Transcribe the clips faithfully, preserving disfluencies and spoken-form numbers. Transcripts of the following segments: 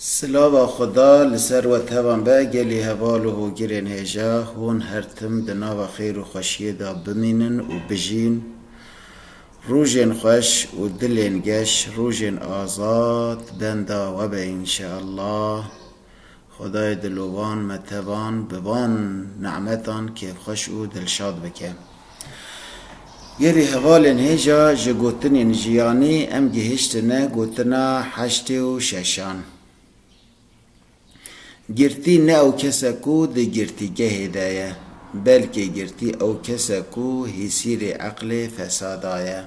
Silava Xweda li ser we tevan be, gelî heval û hogirên hêja, hûn her tim di nava xêr û xweşiyê de bimînin û bijîn. Rojên xweş û dilên geş, rojên azad benda we be înşeallah. Xwedayê dilovan me tevan bi van nimetan kêfxweş û dilşad bike. Gelî hevalên hêja, ji gotinên jiyanî em gihiştine gotina heştê û şeşan. Girtî ne ew kes e ku di girtîgehê de ye, belkê girtî ew kes e ku hîsîrê eqlê fesada ye.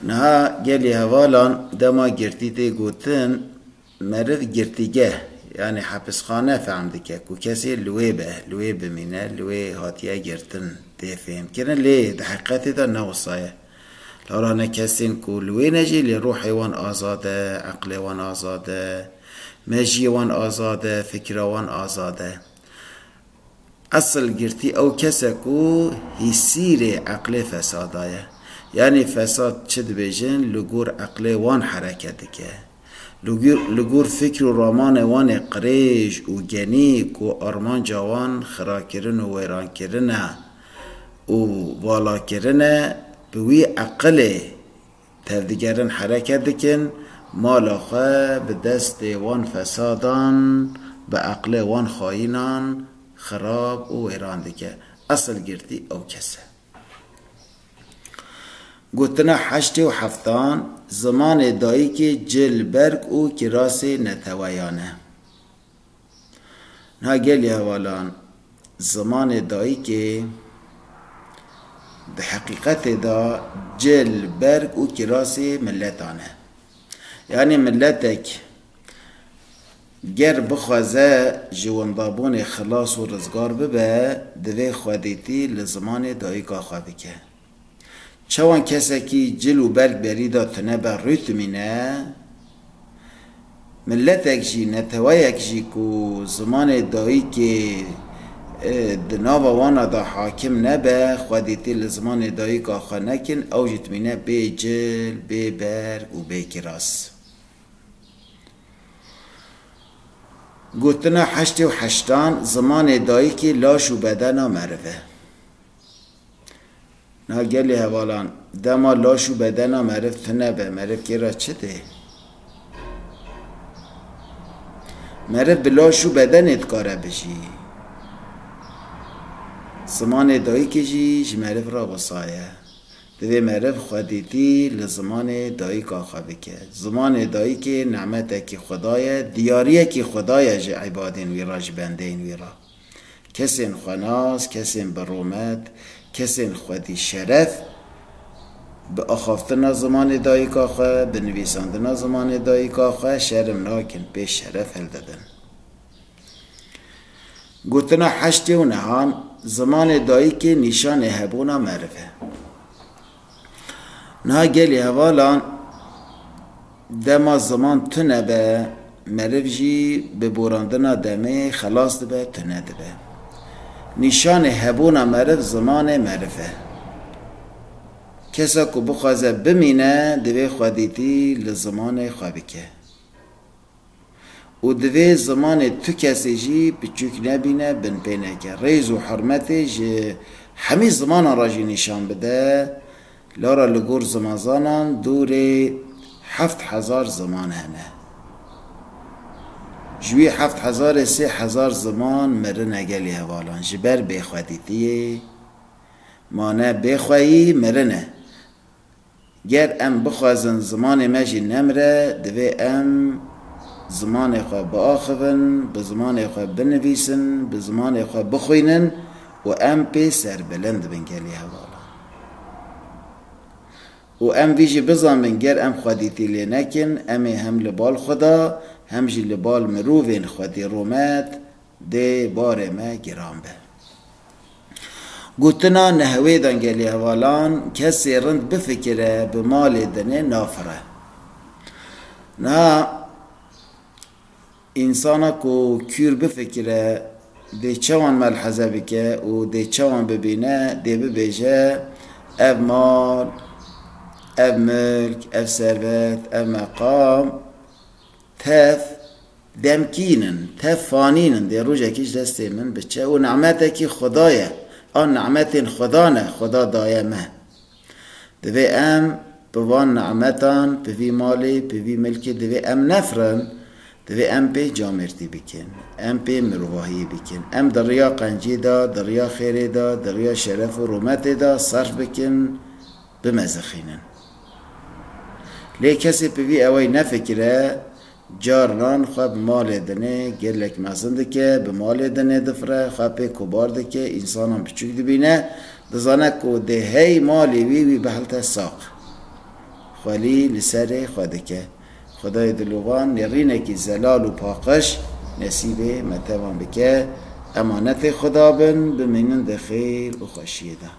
Niha gelî hevalan dema girtî tê gotin, meriv girtîgeh, yanî hepisxane fehm dike ku kesê li wê be, li wê bimîne, li wê hatiye girtin, tê fêhmkirin, lê di heqîqetê de ne wisa ye. Lawra ne kesên ku li wê ne jî, lê ruhê wan azad e, eqlê wan azad e, mejiyê wan azad e, fikra wan azad e. Esil girtî ew kes e ku hîsîrê eqlê fesada ye. Yanî fesad çi dibêjin, li gor eqlê wan hereket dike. Li gor, li gor fikr û ramanê wan ê qirêj û genî ku armanca wan xirakirin û wêrankirin e û valakirin e, bi wî eqilê tevdigerin, hereket dikin, mala xwe bi destê wan fesadan, bi eqlê wan xayînan xirab û wêran dike. Esil girtî ew kes e. Gotina heştê û heftan, zimanê dayikê cil, berg û kirasê neteweyan e. Niha gelî hevalan, zimanê dayikê di heqîqetê de cil, berg û kirasê miletan e. Yanî miletek ger bixwaze ji wendabûnê xilas û rizgar bibe, divê xwedîtî li zimanê dayika xwe bike. Çawan kesekî cil û berg berî de tune be, rûtmîne, miletek jî, neteweyek jî ku zimanê dayikê, e, di nava wana de hakim nebe, xwedîtî li zimanê dayika xwe nekin, ew jî dimîne bê cil, bê berg û bê kiras. Gotina heştê û heştan, zimanê dayikê laş û bedena meriv e. Na gelê hevalan, dema laş û bedena meriv tune be, meriv kê re çi tê? Meriv bi laş û bedenê dikare bijî. Zimanê dayikê jî ji meriv re wisa ye. Divê meriv xwedîtî li zimanê dayika xwe bike. Zimanê dayikê nimetekî Xweda ye, diyariyekî Xweda ye ji îbadên wî re, ji bendeyên wî re. Kesên xwenas, kesên bi rûmet, kesên xwedî şeref bi axaftina zimanê dayika xwe, bi nivîsandina zimanê dayika xwe şerm nakin, pê şeref hildidin. Gotina heştê û nehan, zimanê dayikê nîşanê hebûna meriv e. Niha gelî hevalan, dema ziman tune be, meriv jî bi borandina demê xelas dibe, tune dibe. Nîşanê hebûna meriv zimanê meriv e. Kesa ku bixwaze bimîne, divê xwedîtî li zimanê xwe bike. Û divê zimanê tu kesê jî piçûk nebîne, binpê neke. Rêz û hurmetê ji hemî zimanan re jî nîşan bide. Lora li gor zimanzanan dûrê heft hezar ziman hene. Ji wî heft hezarê sê hezar ziman mirine gelî hevalan. Ji ber bêxwedîtiyê mane, bêxweyî mirine. Ger em bixwazin zimanê me jî nemire, divê em zimanê xwe biaxivin, bi zimanê xwe binivîsin, bi zimanê xwe bixwînin û em pê serbilind bin gelî hevalan. Û em vî jî bizanbin, ger em xwedîtî lê nekin, em ê hem li bal xwe de, hem jî li bal mirovên xwedî rûmet dê barê me giran be. Gotina nehwêdan gelî hevalan, kesê rind bifikire, bi malê dinê nafire. Niha însana ku kûr bifikire, dê çawan melheze bike û dê çawan bibîne, dê bibêje, ev mal, ev milk, ev servet, ev meqam, Tev demkîn in, tev fanîn in, dê rojekî ji destê min biçe û nimetekî Xweda ye. A nimetên Xweda ne, Xweda daye me. Divê em bi van nimetan, bi vî malê, bi vî milkê divê em nefirin, divê em pê camêrtî bikin, em pê mirovahiyê bikin, em di riya qenciyê de, di riya xêrê de, di riya şeref û rûmetê de serf bikin, bimezixînin. Lê kesê bi vî ewey nefikire, carinan xwe bi malê dinê gelek mezin dike, bi malê dinê difire, xwe pê kobar dike, însanan piçûk dibîne, dizane ku dê hey malê wî wî bihelte saq. Xwelî li serê xwe dike. Xwedayê dilovan nêrînekî zelal û paqij nesîbê me tevan bike, emanetê Xweda bin, bimînin di xêr û xweşiyê de.